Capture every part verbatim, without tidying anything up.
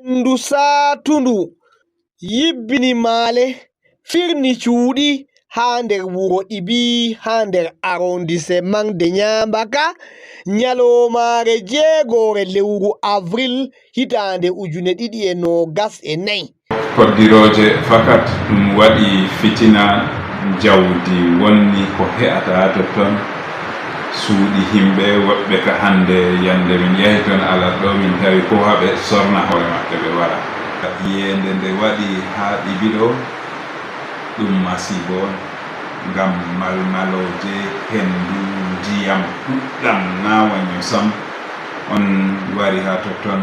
Ndu saatundu yibbini maale, firni cuuɗi haa nder wuro Ɗibi, haa nder arrondissement de Ñaambaka, ñalawmaare jeegoore lewru avril hitaande ujune ɗiɗi e noogas e nayi. Koddirooje fakat ɗum waɗi fitina, jawdi wonni ko he'ata totton, suuɗi himɓe woɗɓe ka hannde, yande min yahi ton alat ɗo min tawi ko haɓe sorna hoore maɓɓe ɓe wara. Yeende nde waɗi haa Ɗibi ɗo, ɗum masiibo on, ngam malmalooje, henndu, ndiyam ɗuɗɗam naa wanyo sam on wari haa totton.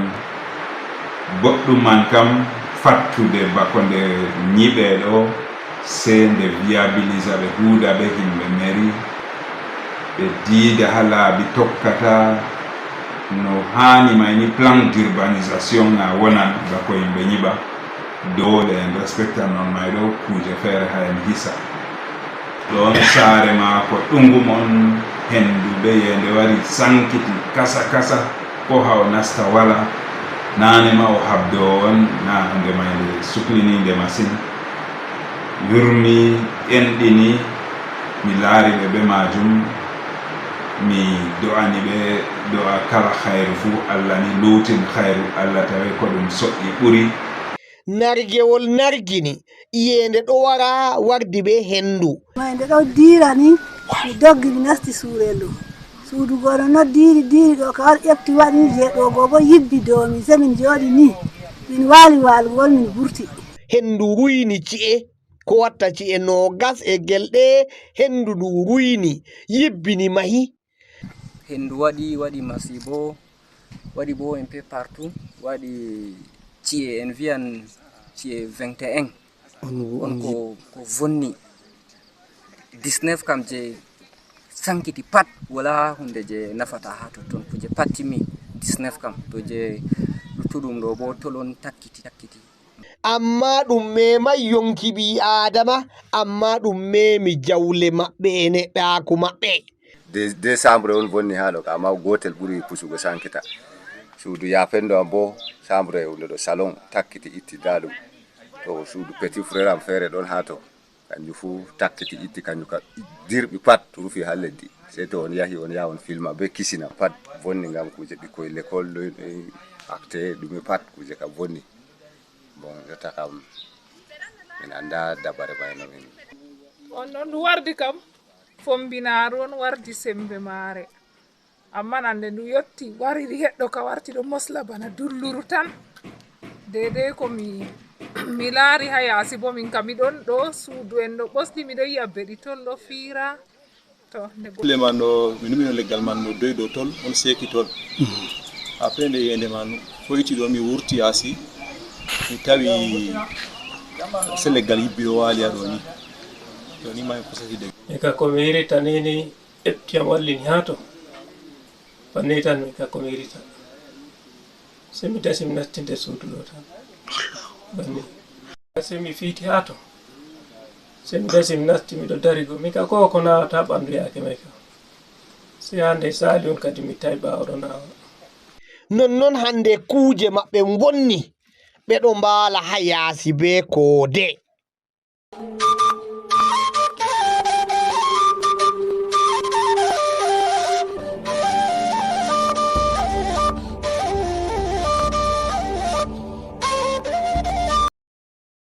Boɗɗum man kam fattude bako nde nyiɓee ɗo, sey nde viabilisa ɓe huuda ɓe himɓe mairie, ɓe diida haa laabi tokkata no haani may ni, plan d'urbanisation na wonan bako yimɓe nyiɓa. Doole en respectan non may ɗo kuuje feere haa en hisa. Ɗoon saare maako ɗungum on henndu beyeende wari sankiti kasa kasa, ko haa o nasta wala. Naane ma o habdo on, na nde may nde sukliniinde masin. Yurmi, enɗini, mi laari ɓe be maajum, mi do'ani ɓe do'a kala hayru fuu, Allah ni luutin hayru, Allah tawi ko ɗum soƴƴi ɓuri. Nargewol nargini, iyeende ɗo wara wardi bee henndu. Maynde ɗo diira ni, mi doggi mi nasti suurel ɗo. Suudu goo no diiri diiri ɗo, ka war ƴefti waɗi ni, je ɗo goo bo yibbi dow min, se min jooɗi ni, min waali waalugol, min burti. Henndu ruyni ci'e, ko watta ci'e noogas e gelɗe, henndu ndu ruyni, yibbini mahi. Henndu waɗi, waɗi masiibo, waɗi bo un peu partout, waɗi ci'e, en viyan ci'e vingt et un. On ko, ko vonni. Dix-neuf kam je sankiti pat, wala hunde je nafata haa totton, kuje pat timmi. Dix-neuf kam, to je luttuɗum ɗo bo tolon takkiti, takkiti. Ammaa ɗum meemaay yonki ɓii-aadama, ammaa ɗum meemi jawle maɓɓe e neɗɗaaku maɓɓe. Deux, deux chambres on vonni haa ɗo, ammaa gootel ɓuri pusugo sankita. Suudu yaafendo am bo, chambre e hunde ɗo, salon takkiti itti ndaa ɗum. To suudu petit frère am feere ɗon haa to, kanjum fuu takkiti itti, kanjum ka dirɓi pat rufi haa leddi. Sey to on yahi on yaha on filma be kisina pat vonni ngam kuuje ɓikkoy lekol ɗo, ɗo acte ɗume pat kuuje kam vonni. Bon, jotta kam min anndaa dabare may no min. On ɗon ndu wardi kam, fombinaaru on wardi semmbe maare. Ammaa nde ndu yotti, wariri heɗɗo ka warti ɗo mosla bana dulluru tan. Deydey ko mi, mi laari haa yaasi boo, min kam mi ɗon ɗo, suudu en ɗo ɓosdi, miɗo yi'a beɗi tol ɗo fiira. To, nde go- Leman ɗo, mi numino leggal man no doy dow tol, on seeki tol. Après nde yende man foyti ɗo, mi wurti yaasi, mi tawi se leggal yibbi ɗo waali haa ɗo ni. Ɗo ni man ko sati de. Eka ko mi hirita ni ni, eɓti am wallini haa to. Banni tan mi ka ko mi hirita. Se mi dasi mi nasti nder suudu ɗo tan. Banni. Se mi fiiti haa to. Se mi dasi mi nasti miɗo dari go. Mi ka ko ko nawata ɓandu yaake may ka. Se haa nde saali on kadi mi tawi ɓaawo ɗo nawa. Nonnon hannde kuuje maɓɓe mbonni. Ɓe ɗo mbaala haa yaasi bee koode.